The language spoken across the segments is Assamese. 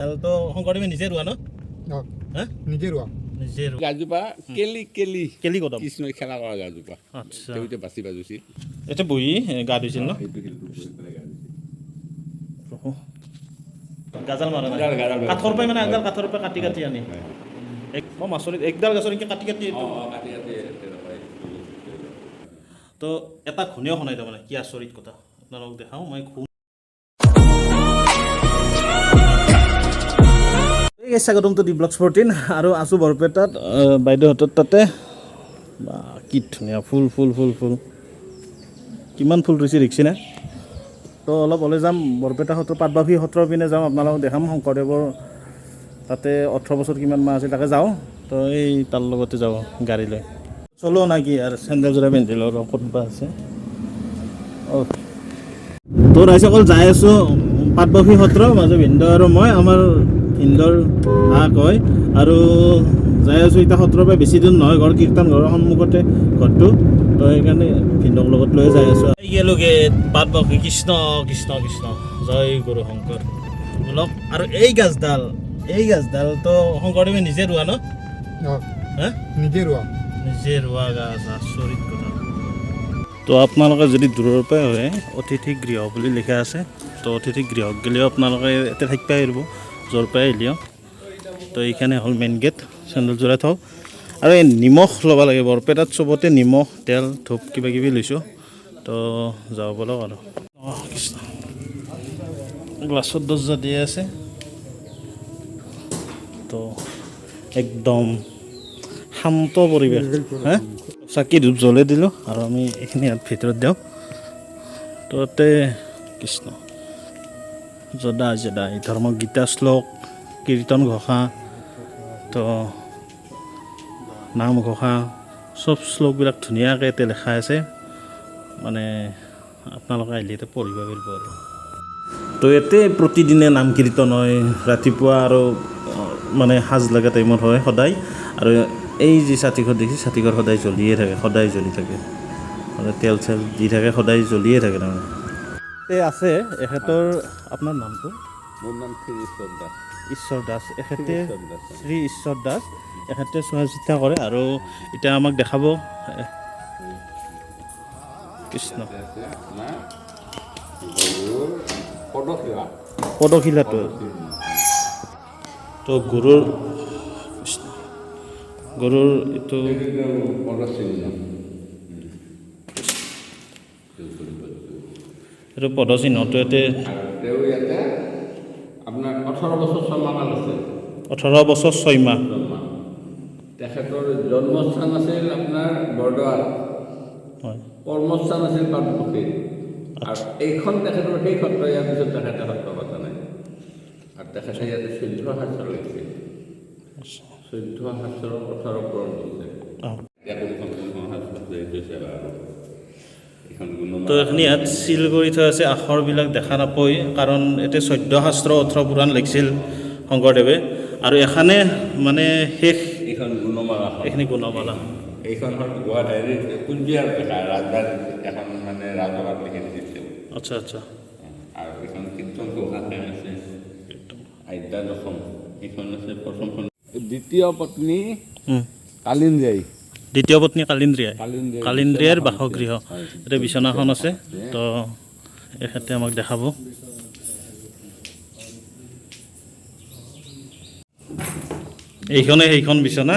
তো শংকৰদেৱে নিজে ৰোৱা ন? হা? নিজে ৰোৱা। নিজে ৰোৱা। গাজোপা কেলি কেলি। কেলি কদম। কৃষ্ণই খেলা কৰা গাজোপা। আচ্ছা। তেওঁ এতিয়া বাচি বাজুছিল। ইয়াতে বহি গা ধুইছিল ন? সেইটো শিলটো বহি পেলাই গা ধুইছিল। গাজাল মাৰা নাই? গাজাল, গাজাল। কাঠৰ পৰাই, মানে একডাল কাঠৰ পৰা কাটি কাটি আনি। হয়। এক মই মাছৰিত একডাল গছৰ এনেকৈ কাটি কাটি এইটো। অঁ, কাটি কাটি তেনেকুৱাই। তো এটা ঘূণেও শুনাই, তাৰমানে কি আচৰিত কথা আপোনালোকক দেখাওঁ মই ঘূণ। এই স্বাগতম টু the blogs 14 আৰু আছোঁ বৰপেটাত বাইদেউহঁতৰ তাতে। বা, কি ধুনীয়া ফুল ফুল ফুল ফুল, কিমান ফুল ৰুইছে দেখিছেনে? তো অলপ ওলাই যাম বৰপেটা সত্ৰ, পাটবাউসী সত্ৰৰ পিনে যাম, আপোনালোকক দেখাম শংকৰদেৱৰ তাতে 18 বছৰ কিমান মাহ আছিল, তাকে যাওঁ। তো এই তাৰ লগতে যাওঁ গাড়ী লৈ। চলো না কি আৰু চেণ্ডেল যোৰা পিন্ধি লওঁ, ৰ, ক'ত বা আছে। অ' তো ৰাইজসকল, যাই আছোঁ পাটবাউসী সত্ৰ, মাজে ভিনদেউ আৰু মই, আমাৰ ভিনদেউৰ মাক হয়। আৰু যাই আছোঁ এতিয়া সত্ৰৰ পৰা বেছি দূৰ নহয় ঘৰ, কীৰ্তন ঘৰৰ সন্মুখতে ঘৰটো। তো সেইকাৰণে ভিনদেউক লগত লৈ যাই আছোঁ। গেলো গেট পাটবাউসী। কৃষ্ণ কৃষ্ণ কৃষ্ণ, জয় গুৰু শংকৰ। বলক। আৰু এই গাছডাল তো শংকৰদেৱে নিজে ৰোৱা ন? হা? নিজে ৰোৱা। নিজে ৰোৱা গাছ, আচৰিত কথা। তো আপোনালোকে যদি দূৰৰ পৰাই হয়, অতিথি গৃহ বুলি লিখা আছে, তো অতিথি গৃহক গ'লেও আপোনালোকে ইয়াতে থাকিব পাৰিব, য'ৰ পৰাই আহিলেও। তো এইখানে হ'ল মেইন গেট, চেণ্ডেল যোৰা থওক। আৰু এই নিমখ ল'ব লাগে বৰপেটাত, চবতে নিমখ, তেল, ধূপ কিবা কিবি লৈছোঁ। তো যাওঁ বলক আৰু। অঁ কৃষ্ণ, গ্লাছত দৰ্জা দিয়া আছে। তো একদম শান্ত পৰিৱেশ। হে, চাকি ধূপ জ্বলাই দিলোঁ আৰু আমি এইখিনি ইয়াত ভিতৰত দিওঁ। তো তাতে কৃষ্ণ যদা যদা এই ধৰ্ম গীতা শ্লোক, কীৰ্তন ঘোষা, তো নাম ঘোষা, চব শ্লোকবিলাক ধুনীয়াকৈ ইয়াতে লিখা আছে। মানে আপোনালোকে আহিলে ইয়াতে পঢ়িব পাৰিব। আৰু তো ইয়াতে প্ৰতিদিনে নাম কীৰ্তন হয় ৰাতিপুৱা আৰু মানে সাজ লগা টাইমত হয় সদায়। আৰু এই যি চাতিঘৰ দেখিছে, চাতিঘৰ সদায় জ্বলিয়ে থাকে, সদায় জ্বলি থাকে, সদায় তেল চেল দি থাকে, সদায় জ্বলিয়ে থাকে। তাৰমানে এই আছে এখেতৰ, আপোনাৰ নামটো? মোৰ নাম শ্ৰী ঈশ্বৰ দাস। ঈশ্বৰ দাস। এখেতে ঈশ্বৰ দাস। শ্ৰী ঈশ্বৰ দাস, এখেতে চোৱা চিতা কৰে আৰু এতিয়া আমাক দেখাব। কৃষ্ণ। আছে আপোনাৰ গৰুৰ পদশিলা। পদশিলাটো। তো গৰুৰ, কৃষ্ণ, গৰুৰ এইটো পদচিহ্ন। এইটো পদচিহ্নটো ইয়াতে। আৰু তেওঁ ইয়াতে আপোনাৰ 18 বছৰ 6 মাহ কাল আছে। 18 বছৰ 6 মাহ। 6 মাহ। তেখেতৰ জন্মস্থান আছিল আপোনাৰ বৰদোৱাত। কৰ্মস্থান আছিল পাটবাউসীত। আৰু এইখন তেখেতৰ সেই সত্ৰ, ইয়াৰ পিছত তেখেতে সত্ৰ পতা নাই। আৰু তেখেতে ইয়াতে 14 শাস্ত্ৰ লিখিছিল। 14 শাস্ত্ৰৰ 18 পূৰণ কৰিছে। এতিয়া কোনখন কোনখন শাস্ত্ৰ আছে সেইটো চাবা। আৰু এইখন গুণমালা। তো এইখিনি ইয়াত চিল কৰি থোৱা আছে, আখৰবিলাক দেখা নাপায়, কাৰণ ইয়াতে 14 শাস্ত্ৰ 18 পুৰাণ লিখিছিল শংকৰদেৱে আৰু এখানে মানে শেষ। এইখন গুণমালাখন। এইখিনি গুণমালা। এইখন হ'ল গুৱাহাটী হেৰি কোচবিহাৰ লেখা, ৰাজবাৰীত এখন মানে ৰাজসভাত লিখি দিছিল তেওঁ। আচ্ছা আচ্ছা আৰু এইখন কীৰ্তন ঘোষাখন আছে, আদ্যা দশম এইখন আছে প্ৰথমখন। দ্বিতীয় পত্নী কালিন্দ্ৰিয়াই। দ্বিতীয় পত্নী কালিন্দ্ৰিয়াই। কালিন্দ্ৰিয়াই। কালিন্দ্ৰিয়াৰ বিচনাখন বাসগৃহ। আছে। হয়। ইয়াতে বিচনাখন আছে। তো এখেতে আমাক দেখাব। এইখনে সেইখন বিচনা,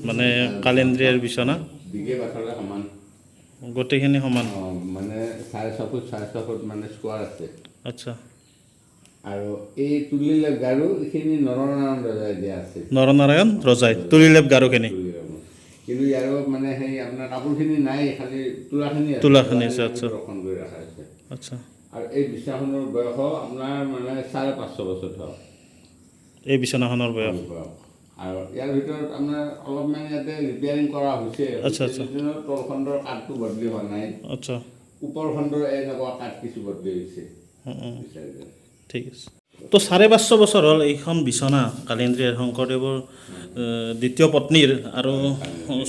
মানে কালিন্দ্ৰিয়াৰ বিচনা। দীঘে পাথৰে সমান। গোটেইখিনি সমান। অঁ, মানে 6.5 ফুট 6.5 ফুট মানে স্কোৱাৰ আছে। আৰু এই তুলিলে গাৰু এইখিনি নৰনাৰায়ণ ৰজাই দিয়া আছিল। নৰনাৰায়ণ ৰজাই তুলিলেপ গাৰুখিনি। কিন্তু ইয়াৰো মানে সেই আপোনাৰ কাপোৰখিনি নাই, খালি তোলাখিনি আছে। তোলাখিনি আছে, আচ্ছা। সংৰক্ষণ কৰি ৰখা হৈছে। আৰু এই বিছনাখনৰ বয়স আপোনাৰ মানে 550 বছৰ ধৰক। এই বিচনাখনৰ বয়স? বয়স। আৰু ইয়াৰ ভিতৰত আপোনাৰ অলপমান ইয়াতে ৰিপেয়াৰিং কৰা হৈছে। আচ্ছা, আচ্ছা। যদিও তলখণ্ডৰ কাঠটো বদলি হোৱা নাই। ওপৰ খণ্ডৰ এনেকুৱা কাঠ কিছু বদলি হৈছে। বিচাৰিলে। ঠিক আছে। তো 550 বছৰ হ'ল এইখন বিচনা কালিন্দ্ৰিয়াৰ, শংকৰদেৱৰ দ্বিতীয় পত্নীৰ, আৰু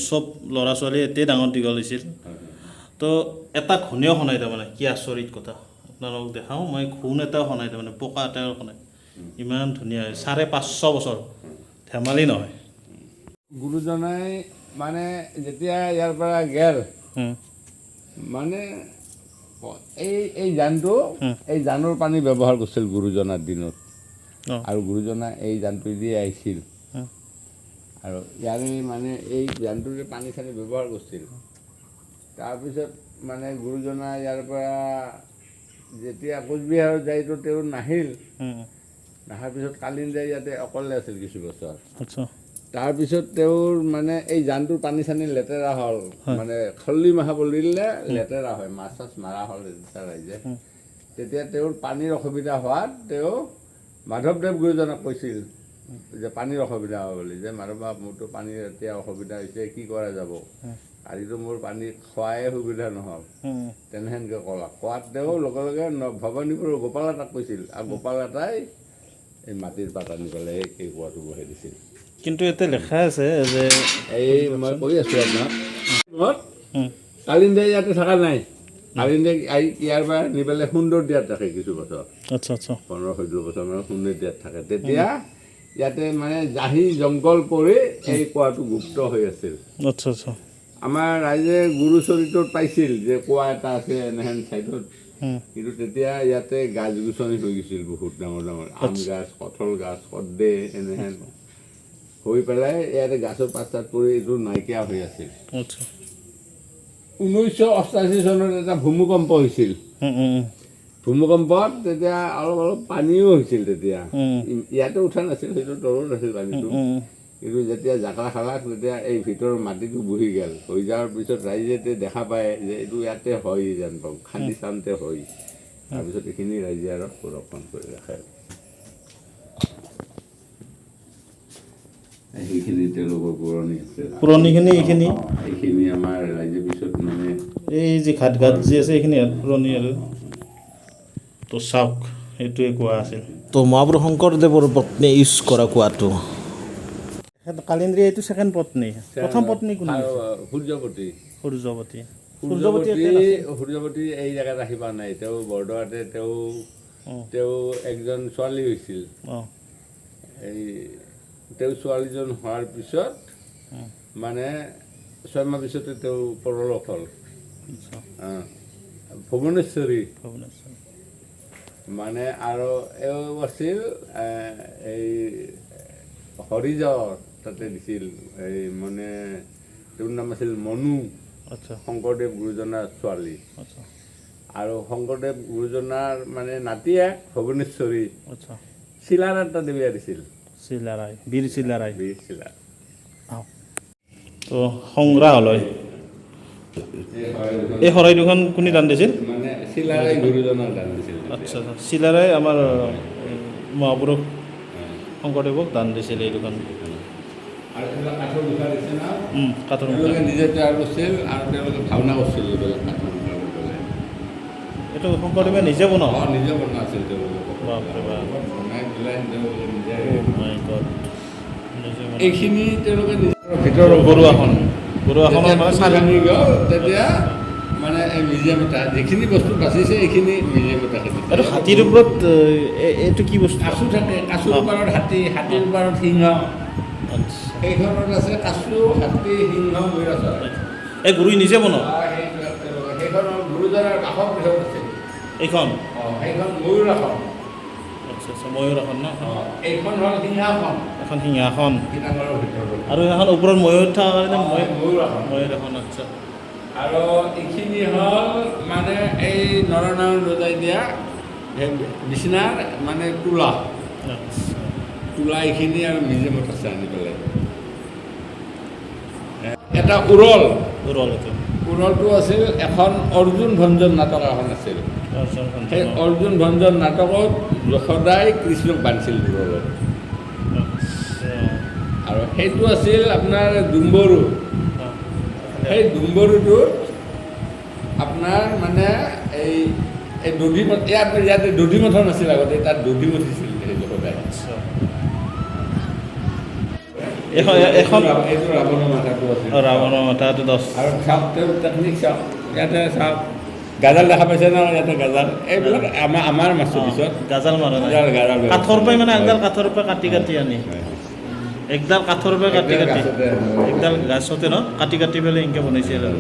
চব ল'ৰা ছোৱালী ইয়াতে ডাঙৰ দীঘল হৈছিল। তো এটা ঘূণেও শুনাই, তাৰমানে কি আচৰিত কথা আপোনালোকক দেখাওঁ মই। ঘূণ এটাও শুনাই, তাৰমানে পকা এটাও শুনাই। ইমান ধুনীয়া, 550 বছৰ ধেমালি নহয়। গুৰুজনাই মানে যেতিয়া ইয়াৰ পৰা গেল, মানে এই জানটো, এই জানৰ পানী ব্যৱহাৰ কৰিছিল গুৰুজনাৰ দিনত। আৰু গুৰুজনা এই জানটো দিয়ে আহিছিল। আৰু ইয়াৰে মানে এই জানটোৰে পানী চানী ব্যৱহাৰ কৰিছিল। তাৰপিছত মানে গুৰুজনা ইয়াৰ পৰা যেতিয়া কোচবিহাৰত যায়তো তেওঁ নাহিল। নাহাৰ পিছত কালিন্দাই ইয়াতে অকলে আছিল কিছু বছৰ। তাৰপিছত তেওঁৰ মানে এই জানটোৰ পানী চানী লেতেৰা হ'ল, মানে খল্লি মাহা পৰিলে লেতেৰা হয়, মাছ চাছ মাৰা হ'ল তেতিয়া ৰাইজে। তেতিয়া তেওঁৰ পানীৰ অসুবিধা হোৱাত তেওঁ মাধৱদেৱ গুৰুজনাক কৈছিল যে পানীৰ অসুবিধা হ'ব বুলি, যে মাধৱ বাপ মোৰতো পানীৰ এতিয়া অসুবিধা হৈছে, কি কৰা যাব, কালিতো মোৰ পানী খোৱাই সুবিধা নহ'ল, তেনেহেনকৈ ক'লা। কোৱাত তেওঁ লগে লগে ভৱানীপুৰৰ গোপাল এটাক কৈছিল, আৰু গোপাল এটাই এই মাটিৰ পাত আনি পেলাই এই কুঁৱাটো বহাই দিছিল। কিন্তু ইয়াতে লেখা আছে যে এই মই কৈ আছোঁ আপোনাক, কালিন্দাই ইয়াতে থকা নাই, কালিন্দাই ইয়াৰ পৰা নি পেলাই সুন্দৰ দিয়াত ৰাখে কিছু বছৰ। আচ্ছা আচ্ছা 15-16 বছৰমান সুন্দৰ দিয়াত থাকে। তেতিয়া ইয়াতে মানে জাহি জংঘল পৰি এই কুঁৱাটো গুপ্ত হৈ আছিল। আচ্ছা আচ্ছা আমাৰ ৰাইজে গুৰু চৰিত্ৰত পাইছিল যে কুঁৱা এটা আছে এনেহেন চাইডত, কিন্তু তেতিয়া ইয়াতে গাছ গছনি হৈ গৈছিল বহুত ডাঙৰ ডাঙৰ আম গাছ, কঠল গাছ, কদে এনেহেন হৈ পেলাই ইয়াতে গাছৰ পাত চাত পৰি এইটো নাইকিয়া হৈ আছিল। 1988 চনত এটা ভূমিকম্প হৈছিল। ভূমিকম্পত তেতিয়া অলপ অলপ পানীও হৈছিল তেতিয়া, ইয়াতে উঠা নাছিল, সেইটো তলত আছিল পানীটো। কিন্তু যেতিয়া জাকৰা খালা তেতিয়া এই ভিতৰৰ মাটিটো বহি গ'ল। হৈ যোৱাৰ পিছত ৰাইজে দেখা পায় যে এইটো ইয়াতে হয় যেন পাওঁ, খান্দি চাওঁতে হয়। তাৰপিছত এইখিনি ৰাইজে আৰু সংৰক্ষণ কৰি ৰাখে। সেইখিনি তেওঁলোকৰ পুৰণি আছে। পুৰণিখিনি এইখিনি? এইখিনি আমাৰ ৰাইজে পিছত মানে এই যি ঘাট ঘাট যি আছে এইখিনি পুৰণি আৰু। তো চাওক, সেইটোৱে কোৱা আছিল। তো মহাপুৰুষ শংকৰদেৱৰ পত্নীয়ে ইউজ কৰা কুঁৱাটো। কালিন্দ্ৰী এইটো ছেকেণ্ড পত্নী। প্ৰথম পত্নী কোন? সূৰ্যৱতী। সূৰ্যৱতী। সূৰ্যৱতী এই জেগাত আহি পোৱা নাই। তেওঁ বৰদোৱাতে তেওঁ একজন ছোৱালী হৈছিল। এই তেওঁ ছোৱালীজন হোৱাৰ পিছত মানে 6 মাহ পিছতে তেওঁ পৰলোক হ'ল। ভুৱনেশ্বৰী। মানে আৰু এওঁ আছিল এই হৰিজৰ তাতে দিছিল, এই মানে তেওঁৰ নাম আছিল মনু। শংকৰদেৱ গুৰুজনাৰ ছোৱালী। আৰু শংকৰদেৱ গুৰুজনাৰ মানে নাতিয়েক ভুৱনেশ্বৰী। চিলাৰায় তাতে বিয়া দিছিল। চিলাৰায়, বীৰ চিলাৰায়। বীৰ চিলাৰায়। তো সংগ্ৰহালয়। এই শৰাই দুখন কোনে দান দিছিল? মানে চিলাৰায় গুৰুজনাৰ দান দিছিল। আচ্ছা, চিলাৰায় আমাৰ মহাপুৰুষ শংকৰদেৱক দান দিছিল এই দুখন। আৰু এইবিলাক কাঠৰ মুখা দিছে না? কাঠৰ মুখা। তেওঁলোকে নিজে তৈয়াৰ কৰিছিল আৰু তেওঁলোকে ভাওনা কৰিছিল এইবিলাক কাঠৰ মুখা লৈ পেলাই। এইটো শংকৰদেৱে নিজে বনোৱা? অঁ, নিজে বনোৱা আছিল তেওঁলোকে। বাপৰে বাপ। বনাই পেলাই তেওঁলোকে নিজে। মাই গড, নিজে বনোৱা। এইখিনি তেওঁলোকে নিজৰ ভিতৰৰ বৰুৱাখন। বৰুৱাখনৰ মানে যেতিয়া ভাঙি গ'ল তেতিয়া মানে এই মিউজিয়ামত যিখিনি বস্তু বাচিছে এইখিনি মিউজিয়ামত ৰাখি দিছে। এইটো হাতীৰ ওপৰত এইটো কি বস্তু? কাচু থাকে, কাচুৰ ওপৰত হাতী, হাতীৰ ওপৰত সিংহ। সেইখনত আছে কাচু, হাতী, সিংহ, ময়ূৰ আছে। এই গুৰুই নিজে বনোৱা? সেইখন গুৰুজনাৰ বাসগৃহত আছে। এইখন? অঁ, সেইখন ময়ূৰ আসন। আচ্ছা আচ্ছা, ময়ূৰ আসন ন? অঁ, এইখন হ'ল সিংহাসন। এখন সিংহাসন। কীৰ্তনঘৰৰ ভিতৰত। আৰু সেইখন ওপৰত ময়ূৰ থকা কাৰণে ময়ূৰ আসন। ময়ূৰ আসন, আচ্ছা। আৰু এইখিনি হ'ল মানে এই নৰনাৰায়ণ ৰজাই দিয়া সেই বিচনাৰ মানে তোলা। তোলা এইখিনি আৰু মিউজিয়ামত আছে আনি পেলাই। এটা উৰল। উৰল এইটো। উৰলটো আছিল এখন অৰ্জুন ভঞ্জন নাটক এখন আছিল। অৰ্জুন ভঞ্জন। সেই অৰ্জুন ভঞ্জন নাটকত যশোদাই কৃষ্ণক বান্ধিছিল উৰলত। আৰু সেইটো আছিল আপোনাৰ ডুম্বৰু। সেই ডুম্বৰুটোত আপোনাৰ মানে এই দধি ইয়াত ইয়াতে দধি মথন আছিল আগতে, তাত দধি মথিছিল সেই যশোদাই। এখন এইটো ৰাৱণৰ মাথাটো আছিল। ৰাৱণৰ মাথাটো 10। আৰু চাওক, তেওঁ টেকনিক চাওক, ইয়াতে চাওক, গাজাল দেখা পাইছে ন ইয়াতে গাজাল, এইবিলাক আমাৰ আমাৰ মাছৰ পিছত গাজাল মাৰা নাই। গাজাল গাজাল কাঠৰ পৰাই, মানে একডাল কাঠৰ পৰা কাটি কাটি আনি, একডাল কাঠৰ পৰা কাটি একডাল কাটি গাছতে। একডাল গাছতে ন কাটি কাটি পেলাই এনেকে বনাইছিল। আৰু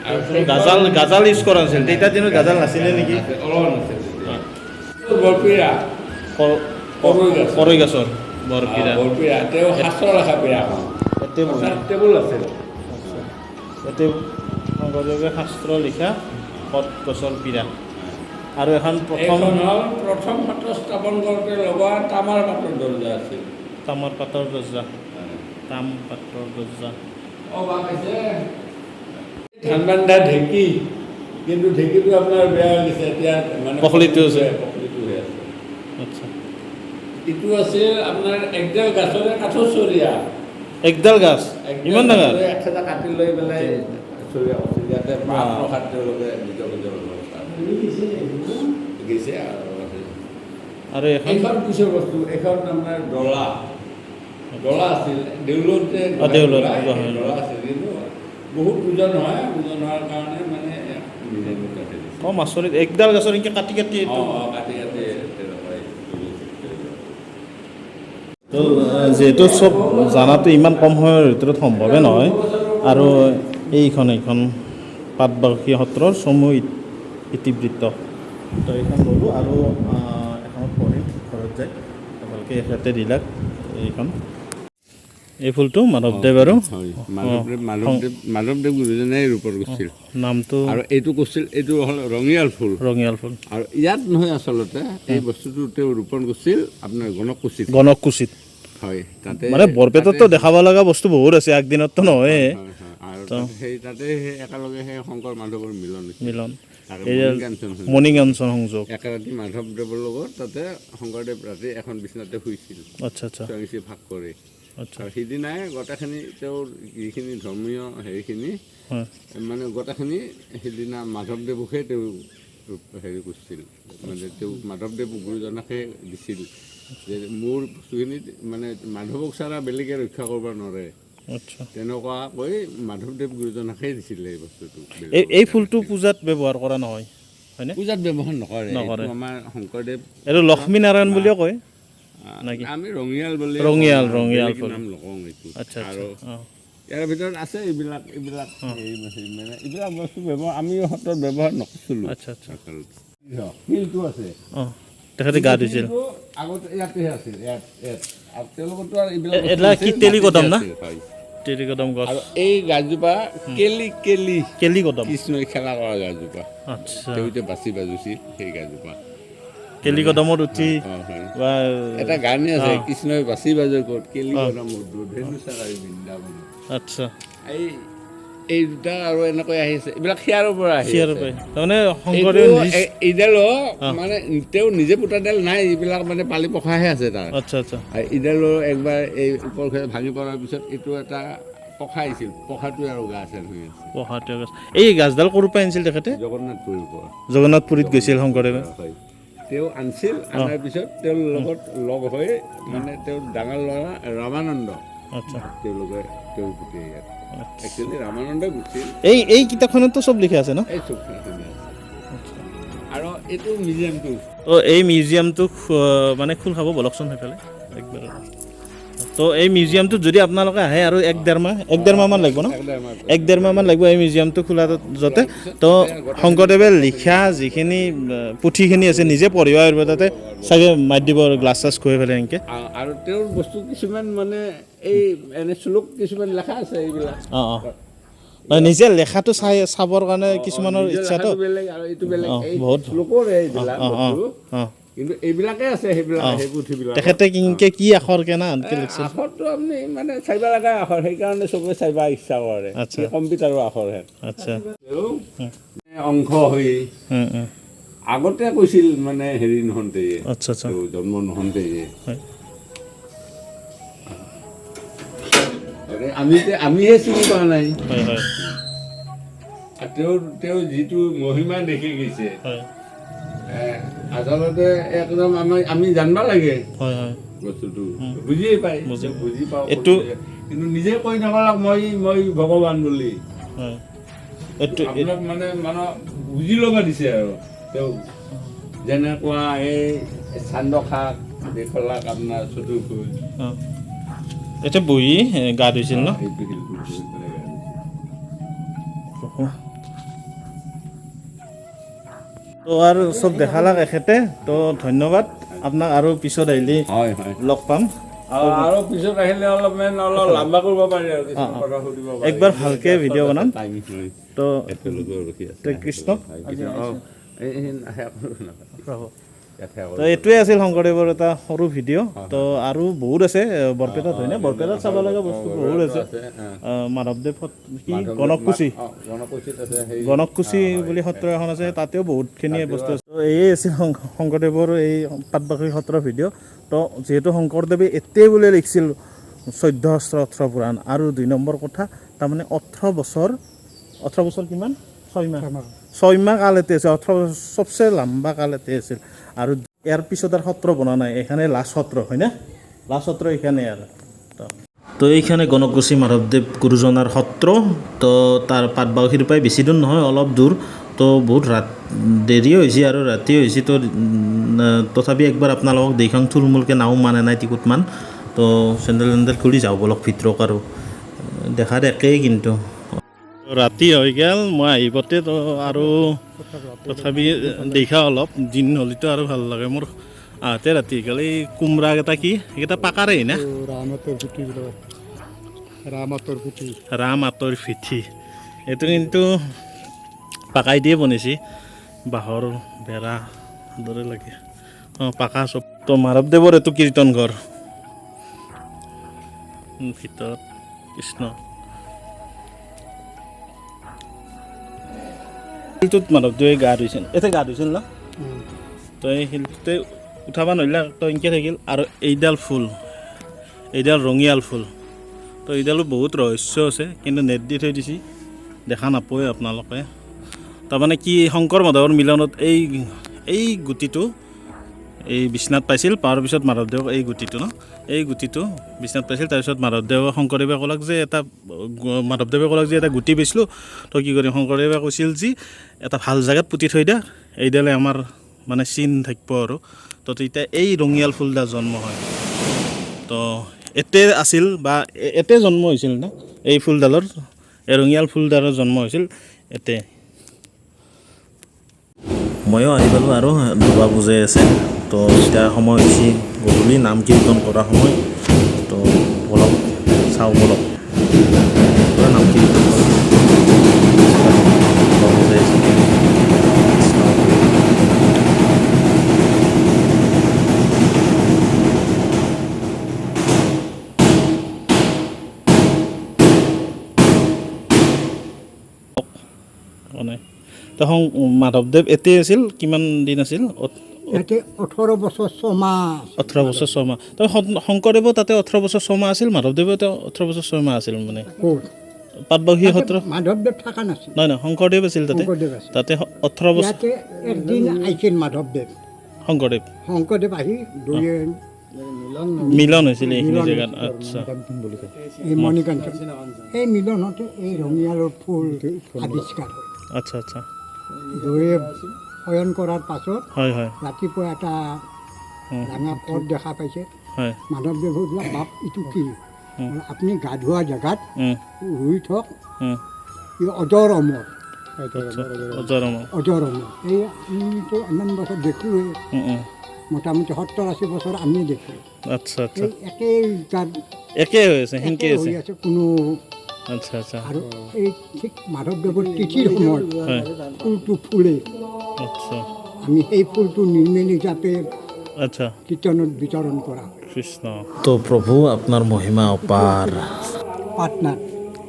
আৰু গাজাল গাজাল ইউজ কৰা নাছিল তেতিয়া দিনত, গাজাল নাছিলে নেকি? অলপ নাছিল তেতিয়া। বৰপীৰা। কৰৈ গাছ। কৰৈ গছৰ বৰপীৰা। বৰপীৰা, তেওঁ শাস্ত্ৰ লেখা পীৰাখন। ইয়াতে বহি তাত টেবুল আছিল। ইয়াতে শংকৰদেৱে শাস্ত্ৰ লিখা কট গছৰ পীৰা। আৰু এখন প্ৰথম এইখন হ'ল প্ৰথম সত্ৰ স্থাপন কৰোঁতে লগোৱা তামাৰ পাতৰ দৰ্জা আছিল। তামৰ পাতৰ দৰ্জা, তাম পাতৰ দৰ্জা। অ বাপ হৈছে ধান বান্ধা ঢেঁকী, কিন্তু ঢেঁকীটো আপোনাৰ বেয়া হৈ গৈছে এতিয়া, মানে পখলিটো আছে। পখলিটো হৈ আছে। আচ্ছা। ইটো আছিল আপোনাৰ একডাল গাছৰে কাঠৰ চৰিয়া। একডাল গাছ? একডাল ইমান ডাঙৰ? গাছৰে এঠেজা কাটি লৈ পেলাই চৰিয়া কৰিছিল। ইয়াতে মাহ প্ৰসাদ তেওঁলোকে নিজৰ নিজৰ ব্যৱস্থা গৈছে আৰু আছে। আৰু এখন এইখন পিছৰ বস্তু, এইখন আপোনাৰ ডলা, ডলা আছিল দেউলত যে। অ, দেউলত, ডলা, হয়। ডলা আছিল, কিন্তু বহুত ওজন হয়, ওজন হোৱাৰ কাৰণে মানে ডিজাইনটো কাটি দিছে। কম আচৰিত, একডাল গছৰ এনেকে কাটি কাটি এইটো। অঁ অঁ কাটি কাটি তেনেকুৱাই। তো যিহেতু চব জানাটো ইমান কম সময়ৰ ভিতৰত সম্ভৱে নহয়। আৰু এইখন এইখন পাটবাউসী সত্ৰৰ চমু ইতিবৃত্ত। তো এইখন ল'লোঁ আৰু এখনত পঢ়িম ঘৰত যাই ভালকৈ। এখেতে দিলাক এইখন, এই ফুলটো মাধৱদেৱ আৰু হয়, মাধৱদেৱ, মাধৱদেৱ, মাধৱদেৱ গুৰুজনাই ৰোপণ কৰিছিল। নামটো আৰু এইটো কৰিছিল, এইটো হ'ল ৰঙিয়াল ফুল। ৰঙিয়াল ফুল। আৰু ইয়াত নহয়, আচলতে এই বস্তুটো তেওঁ ৰোপণ কৰিছিল আপোনাৰ গণককুছিত। গণককুছিত। হয়, তাতে। মানে বৰপেটাততো দেখাব লগা বস্তু বহুত আছে, আগদিনততো নহয়ে। হয়, হয়। আৰু তাতে সেই তাতে সেই একেলগে সেই শংকৰ মাধৱৰ মিলন হৈছিল। মিলন। আৰু এই মণিকাঞ্চন সংযোগ। মণিকাঞ্চন সংযোগ। এক ৰাতি মাধৱদেৱৰ লগত তাতে শংকৰদেৱ ৰাতি এখন বিচনাতে শুইছিল। আচ্ছা আচ্ছা স্বয়ংশ্ৰী ভাগ কৰি। আচ্ছা আৰু সিদিনাই গোটেইখিনি তেওঁৰ যিখিনি ধৰ্মীয় হেৰিখিনি, হয় মানে গোটেইখিনি সিদিনা মাধৱদেৱকহে তেওঁ হেৰি কৰিছিল, মানে তেওঁ মাধৱদেৱ গুৰুজনাকহে দিছিল যে মোৰ বস্তুখিনি মানে মাধৱক ছাড়া বেলেগে ৰক্ষা কৰিব নোৱাৰে। আচ্ছা তেনেকুৱাকৈ মাধৱদেৱ গুৰুজনাকহে দিছিল এই বস্তুটো। এই এই ফুলটো পূজাত ব্যৱহাৰ কৰা নহয়, হয়নে? পূজাত ব্যৱহাৰ নকৰে। নকৰে। এইটো আমাৰ শংকৰদেৱ এইটো লক্ষ্মী নাৰায়ণ বুলিও কয় নেকি? আমি ৰঙিয়াল বুলি ৰঙিয়াল, কওঁ, ৰঙিয়াল বেলেগ ফুল। নাম নকওঁ এইটো। আচ্ছা আচ্ছা আৰু অঁ ইয়াৰ ভিতৰত আছে এইবিলাক, এইবিলাক এই মানে এইবিলাক বস্তু ব্যৱহাৰ আমি সত্ৰত ব্যৱহাৰ নকৰিছিলোঁ। আচ্ছা আচ্ছা আচলতে শিলটো আছে। অঁ, তেখেতে গা ধুইছিল। শিলটো আগতে ইয়াতেহে আছিল, ইয়াত ইয়াত। আৰু তেওঁলোকৰতো আৰু এইবিলাক বস্তু এইবিলাক কি নাছিল, তেলি মাটিতে কদম না? আছিল, হয়। তেলি কদম গছ। আৰু এই গাছজোপা কেলি কেলি কেলি কদম। কৃষ্ণই খেলা কৰা গাছজোপা। আচ্ছা। তেওঁ এতিয়া বাচি বাজুছিল সেই গাছজোপা। কেলি কদমত উঠি হয়, হয়। বা এটা গানে আছে, কৃষ্ণই বাচি বাজে ক'ত কেলি কদমত ধেনু চাৰাই বৃন্দাবন। আচ্ছা। এই এই দুটা আৰু এনেকৈ আহিছে, এইবিলাক সিয়াৰৰ পৰা আহি চিয়াৰৰ আছে। পৰাই তাৰমানে শংকৰদেৱে এইটো নিজ এইডালো মানে তেওঁ নিজে পোতাডাল নাই, এইবিলাক মানে পালি পখাহে আছে তাৰ। আচ্ছা আচ্ছা আৰু এইডালো একবাৰ এই ওপৰ ভাঙি পৰাৰ পিছত এইটো এটা পখা আহিছিল, পখাটোৱে আৰু গা চেন হৈ আছে। পঢ়াটো গছ, এই গাছডাল ক'ৰ পৰা আনিছিল তেখেতে? জগন্নাথপুৰীৰ পৰা। জগন্নাথপুৰীত গৈছিল শংকৰদেৱে? হয়, তেওঁ আনিছিল। আনাৰ পিছত তেওঁৰ লগত লগ হৈ মানে তেওঁৰ ডাঙৰ ল'ৰা ৰামানন্দ, আচ্ছা তেওঁলোকে তেওঁ পুতে ইয়াত একচুৱেলি ৰামানন্দই পুতিছিল। এই এই কিতাপখনতো চব লিখা আছে ন? এই চবখিনি আছে। আৰু এইটো মিউজিয়ামটো তো এই মিউজিয়ামটো মানে খোল খাব, বলকচোন সেইফালে একবাৰ। তো এই মিউজিয়ামটোত যদি আপোনালোকে আহে আৰু এক ডেৰ মাহমান লাগিব ন? এক ডেৰ মাহমান লাগিব এই মিউজিয়ামটো খোলা যাতে। তো শংকৰদেৱে লিখা যিখিনি পুথিখিনি আছে নিজে পঢ়িব পাৰিব তাতে চাগে, মাত দিব আৰু গ্লাছ চাছ খুৱাই পেলাই এনেকৈ। আৰু তেওঁৰ বস্তু কিছুমান মানে এই এনে শ্লোক কিছুমান লেখা আছে এইবিলাক। অঁ অঁ নহয়, নিজে লেখাটো চাই চাবৰ কাৰণে কিছুমানৰ নিজৰ ইচ্ছাটো লেখাটো বেলেগ আৰু এইটো বেলেগ। এই বহুত। শ্লোকৰে এইবিলাক অঁ অঁ বস্তু। অঁ কিন্তু এইবিলাকে আছে, সেইবিলাক সেই পুথিবিলাক। তেখেতে কিনকে কি আখৰ কেনা আনকে লিখিছিল। আখৰটো আপুনি মানে চাইবা লগা আখৰ, সেইকাৰণে চবে চাইবা ইচ্ছা কৰে। আচ্ছা। কি কম্পিউটাৰৰ আখৰহে। আচ্ছা তেওঁ অংশ হৈ উম, উম। আগতে কৈছিল, মানে হেৰি নহওঁতে, আচ্ছা আচ্ছা তেওঁ জন্ম নহওঁতে। হয়। আমি আমিহে চিনি পোৱা নাই। হয় হয় আৰু তেওঁৰ তেওঁ যিটো মহিমা দেখি গৈছে, হয় আচলতে একদম আমি আমি জানবা লাগে। হয় হয় বস্তুটো বুজিয়ে পায়, বুজি বুজি পাওঁ। এইটো কিন্তু নিজে কৈ নকৰাক মই মই ভগৱান বুলি। হয়। এইটো আপোনাক মানে মানুহ বুজি ল'ব দিছে আৰু তেওঁ যেনেকুৱা এই চান্দ শাক এইবিলাক আপোনাৰ চতুৰ্ভুজ। অঁ, এতিয়া বহি গা ধুইছিল ন? এইটো শিলটোত বহি পেলাই গা ধুইছিল। তো আৰু চব দেখালাক এখেতে। তো ধন্যবাদ আপোনাক, আৰু পিছত আহিলে হয় হয় লগ পাম। আৰু পিছত আহিলে অলপমান অলপ লম্বা কৰিব পাৰি আৰু কিছুমান কথা সুধিব পাৰি। একবাৰ ভালকে ভিডিঅ' বনাম। টাইম লৈ তো একেলগে ৰখি আছে। তে কৃষ্ণ। হয়, কৃষ্ণ। অ, এই সেয়া কৰিব নাপায়। ইয়াত সেৱা তো কৰিব। এইটোৱে আছিল শংকৰদেৱৰ এটা সৰু ভিডিঅ'। তো আৰু বহুত আছে বৰপেটাত, হয়নে? বৰপেটাত চাব লগা বস্তু বহুত আছে। মাধৱদেৱ কি গণককুচি, অ, গণকুছিত আছে সেই গণককুচি বুলি সত্ৰ এখন আছে, তাতেও বহুতখিনি বস্তু আছে। তো এয়ে আছিল শংকৰদেৱৰ এই পাটবাসী সত্ৰৰ ভিডিঅ'। তো যিহেতু শংকৰদেৱে এতেই বুলি লিখিছিল 14 সহস্ৰ 18 পুৰাণ, আৰু 2 নম্বৰ কথা তাৰমানে 18 বছৰ, 18 বছৰ কিমান, 6 মাহ, 6 মাহ কাল এতে আছিল। 18 বছৰ চবচে লম্বা কাল এতে আছিল। আৰু ইয়াৰ পিছত আৰু সত্ৰ বনা নাই, এইখানে লাষ্ট সত্ৰ, হয়নে? লাষ্ট সত্ৰ এইখানে আৰু। তো এইখানে গণককুচি মাধৱদেৱ গুৰুজনাৰ সত্ৰ। তো তাৰ পাটবাউসীৰ পৰাই বেছি দূৰ নহয়, অলপ দূৰ। তো বহুত ৰাত দেৰিও হৈছে আৰু ৰাতিও হৈছে। তো তথাপি একবাৰ আপোনালোকক দেখাং থুলমূলকৈ, নাও মানে নাই টিকুটমান। তো চেণ্ডেল তেণ্ডেল খুলি যাওঁ বলক ভিতৰত, আৰু দেখাত একেই কিন্তু। ৰাতি হৈ গ'ল মই আহিবতে। তো আৰু তথাপি দেখা অলপ দিন হ'লেতো আৰু ভাল লাগে। মোৰ আহোঁতে ৰাতি হৈ গ'ল। এই কোমৰাকেইটা কি সেইকেইটা পাকাৰেই না? ৰামতৰ গুটি বুলি, ৰামতৰ গুটি। ৰাম আঁতৰ ফিঠি, এইটো কিন্তু পাকাই দিয়ে বনাইছে, বাঁহৰ বেৰা দৰে লাগে। অঁ, পাকা চব। তো মাধৱদেৱৰ এইটো কীৰ্তন ঘৰ, ভিতৰত কৃষ্ণ। শিলটোত মাধৱদেৱে গা ধুইছিল, ইয়াতে গা ধুইছিল ন? তো এই শিলটোতে উঠাব নোৱাৰিলে, তো এনেকৈ থাকিল। আৰু এইডাল ফুল, এইডাল ৰঙিয়াল ফুল। তো এইডালো বহুত ৰহস্য আছে, কিন্তু নেট দি থৈ দিছি, দেখা নাপায় আপোনালোকে। তাৰমানে কি, শংকৰ মাধৱৰ মিলনত এই এই গুটিটো এই বিশ্বনাথ পাইছিল। পোৱাৰ পিছত মাধৱদেৱক এই গুটিটো ন, এই গুটিটো বিশ্বনাথ পাইছিল। তাৰপিছত মাধৱদেৱ শংকৰদেৱে ক'লাক যে এটা, মাধৱদেৱে ক'লাক যে এটা গুটি পাইছিলোঁ, তই কি কৰিম? শংকৰদেৱে কৈছিল যে এটা ভাল জেগাত পুতি থৈ দিয়া, এইডালে আমাৰ মানে চিন থাকিব। আৰু তো তেতিয়া এই ৰঙিয়াল ফুলডাল জন্ম হয়। তো এতে আছিল বা এতে জন্ম হৈছিল না এই ফুলডালৰ, এই ৰঙিয়াল ফুলডালৰ জন্ম হৈছিল এতে। ময়ো আহি পালোঁ আৰু দুবা বুজাই আছে। তো এতিয়া সময় হৈছে গধূলি নাম কীৰ্তন কৰা সময়। তো বলক চাওঁ বলক, পুৰা নাম কীৰ্তন কৰা দুবা বুজাই আছে। কৃষ্ণ। মানে তো মাধৱদেৱ এতে আছিল কিমান দিন আছিল? ইয়াতে 18 বছৰ 6 মাহ। 18 বছৰ 6 মাহ। তো শংকৰদেৱো তাতে 18 বছৰ 6 মাহ আছিল, মাধৱদেৱেও তেওঁ 18 বছৰ 6 মাহ আছিল মানে। ক'ত? পাটবাউসী সত্ৰ। মাধৱদেৱ থকা নাছিল। নহয় নহয়, শংকৰদেৱ আছিল তাতে। শংকৰদেৱ আছিল। তাতে 18 বছৰ। ইয়াতে একদিন আহিছিল মাধৱদেৱ। শংকৰদেৱ। শংকৰদেৱ আহি দুয়ে মিলন হৈছিল এইখিনি মিলন জেগাত। হৈছিল। আচ্ছা। এই মণিকাঞ্চন, এই মিলন হওঁতে এই ৰঙিয়ালৰ ফুল আৱিষ্কাৰ হয়। আচ্ছা আচ্ছা। দুয়ে শয়ন কৰাৰ পাছত হয় হয় ৰাতিপুৱা এটা ৰঙা পদ দেখা পাইছে। মাধৱদেৱ সুধিলে, বাপ এইটো কি? আপুনি গা ধোৱা জেগাত ৰুই থওক, ই অজৰ অমৰ। আচ্ছা, অজৰ অমৰ। অজৰ অমৰ। এই আমিতো ইমান বছৰ দেখোঁৱেই, উম, উম। মোটামুটি 70-80 বছৰ আমি দেখোঁ। আচ্ছা আচ্ছা। এই একেই তাত। একে হৈ আছে, সেনকে একেই আছে। হৈ আছে কোনো আচ্ছা আচ্ছা। আৰু এই ঠিক মাধৱদেৱৰ তিথিৰ সময়ত ফুলটো ফুলে। আমি সেই ফুলটো নিৰ্মিল হিচাপে কীৰ্তনত বিতৰণ কৰা হয়। কৃষ্ণ। তো প্ৰভু আপোনাৰ মহিমা অপাৰ। পাটনাত।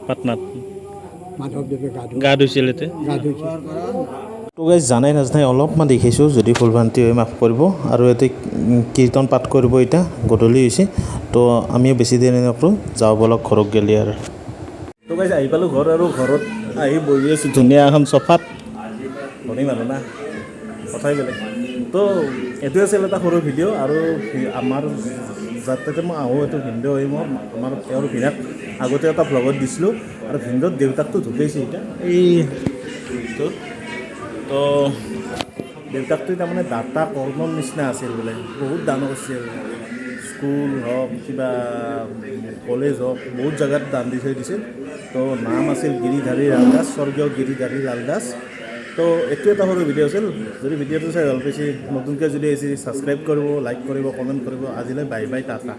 পাটনাত। মাধৱদেৱে গা ধুই গা ধুইছিল এতিয়া। গা ধুইছিল। তো গাইজ, জানাই নাজানাই অলপমান দেখিছোঁ, যদি ভুল ভ্ৰান্তি হয় মাফ কৰিব। আৰু ইয়াতে কীৰ্তন পাঠ কৰিব, এতিয়া গধূলি হৈছে। তো আমিও বেছি দেৰি নকৰোঁ, যাওঁ বলক ঘৰত গ'লে আৰু। তো গাইজ, আহি পালোঁ ঘৰ, আৰু ঘৰত আহি বহি আছোঁ ধুনীয়া এখন চফাত। ধনী মানুহ না, কথাই বেলেগ। তো এইটোৱে আছিল এটা সৰু ভিডিঅ'। আৰু আমাৰ যাত তাতে মই আহোঁ, এইটো ভিনদেউ হৈ মই আমাৰ তেওঁৰ ভিনাক আগতে এটা ভ্লগত দিছিলোঁ। আৰু ভিনদেউৰ দেউতাকটো ঢুকাইছে এতিয়া। এই মন্দিৰটোত। তো দেউতাকটো তাৰমানে দাতা কৰ্ণৰ নিচিনা আছিল বোলে, বহুত দান কৰিছিল, স্কুল হওক কিবা কলেজ হওক বহুত জেগাত দান দি থৈ দিছিল। তো নাম আছিল গিৰিধাৰী লাল দাস, স্বৰ্গীয় গিৰিধাৰী লাল দাস। তো এইটো এটা সৰু ভিডিঅ' আছিল। যদি ভিডিঅ'টো চাই ভাল পাইছে, নতুনকৈ যদি আহিছে ছাবস্ক্ৰাইব কৰিব, লাইক কৰিব, কমেণ্ট কৰিব। আজিলৈ বাই বাই, টাটা।